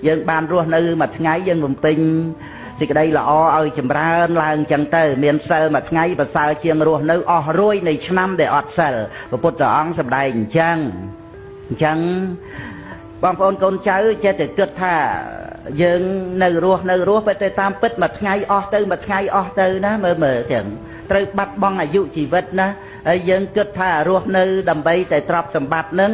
យើងបានរស់នៅមួយថ្ងៃយើងបំពេញសេចក្តីល្អឲ្យចម្រើនឡើងចឹងទៅមានសិលមួយថ្ងៃប្រសើរជាងរស់នៅអស់រួយនៃឆ្នាំដែលអត់សិលព្រះពុទ្ធអង្គសម្ដែងអញ្ចឹងអញ្ចឹងបងប្អូនកូនចៅចេះតែគិតថាយើងនៅរស់នៅរស់ទៅតាមពិតមួយថ្ងៃអស់ទៅមួយថ្ងៃអស់ទៅណាមើលមើលចឹងត្រូវបាត់បង់អាយុជីវិតណាហើយយើងគិតថារស់នៅដើម្បីតែទ្រព្យសម្បត្តិនឹង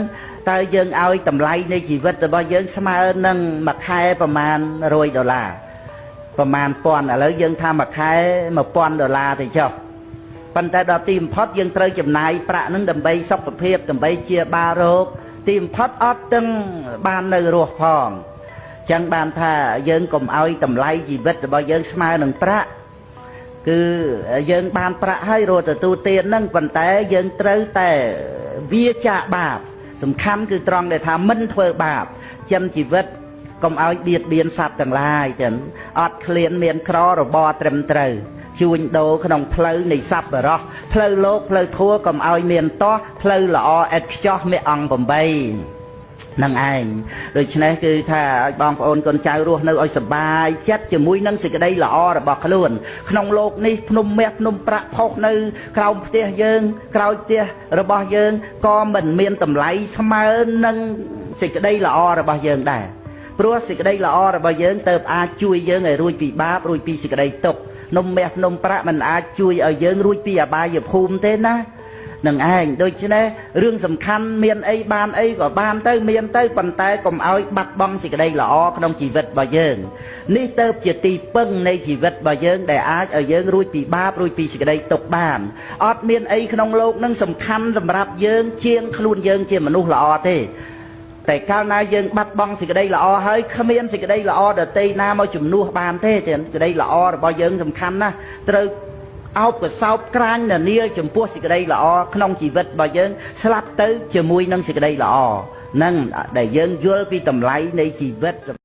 តើយើងឲ្យតម្លៃនៃជីវិតរបស់យើងស្មើនឹងមួយខែប្រមាណ100ដុល្លារប្រមាណពាន់ឥឡូវយើងថាមួយខែ1000ដុល្លារទៅចុះប៉ុន្តែដល់ទីបំផុតយើងត្រូវចំណាយប្រាក់នឹងដើម្បីសុខភាពដើម្បីជាបាលរោគទីបំផុតអត់ទាំងបាននៅរស់ផងចឹងបានថាយើងកុំឲ្យតម្លៃជីវិតរបស់យើងស្មើនឹងប្រាក់គឺយើងបានប្រាក់ហើយរត់ទទួលទានហ្នឹងប៉ុន្តែយើងត្រូវតែវាចាកបាបសំខាន់គឺត្រង់ដែលថាមិនធ្វើបាបចិនជីវិតកុំឲ្យបៀតបៀនសត្វទាំងឡាយចឹងអត់ឃ្លានមានក្ររបរត្រឹមត្រូវជួញដូរក្នុងផ្លូវនៃសប្បុរសផ្លូវលោកផ្លូវធัวកុំឲ្យមានតោះផ្លូវល្អឥតខ្ចោះមេអង្គ8នឹងឯងដូច្នេះគឺថាឲ្យបងប្អូនកូនចៅរស់នៅឲ្យសប្បាយចិត្តជាមួយនឹងសេចក្តីល្អរបស់ខ្លួនក្នុងโลกនេះភ្នំមាសភ្នំប្រាក់ផុសនៅក្រោមផ្ទះយើងក្រោយផ្ទះរបស់យើងក៏មិនមានតម្លៃស្មើនឹងសេចក្តីល្អរបស់យើងដែរព្រោះសេចក្តីល្អរបស់យើងទៅអាចជួយយើងឲ្យរួចពីបាបរួចពីសេចក្តីទុក្ខនំមាសនំប្រាក់មិនអាចជួយឲ្យយើងរួចពីអបាយភូមិទេណានឹងឯងដូច្នេះរឿងសំខាន់មានអីបានអីក៏បានទៅមានទៅប៉ុន្តែកុំឲ្យបាត់បង់សេចក្តីល្អក្នុងជីវិតរបស់យើងនេះទៅជាទីពឹងនៃជីវិតរបស់យើងដែលអាចឲ្យយើងរួចពីបាបរួចពីសេចក្តីទុក្ខបានអត់មានអីក្នុងโลกនឹងសំខាន់សម្រាប់យើងជាងខ្លួនយើងជាមនុស្សល្អទេតែកាលណាយើងបាត់បង់សេចក្តីល្អហើយគ្មានសេចក្តីល្អដទៃណាមកជំនួសបានទេសេចក្តីល្អរបស់យើងសំខាន់ណាស់ត្រូវអោបកសោបក្រាញនានាចំពោះសេចក្តីល្អក្នុងជីវិតរបស់យើងស្លាប់ទៅជាមួយនឹងសេចក្តីល្អនឹងដែលយើងយល់ពីតម្លៃនៃជីវិត។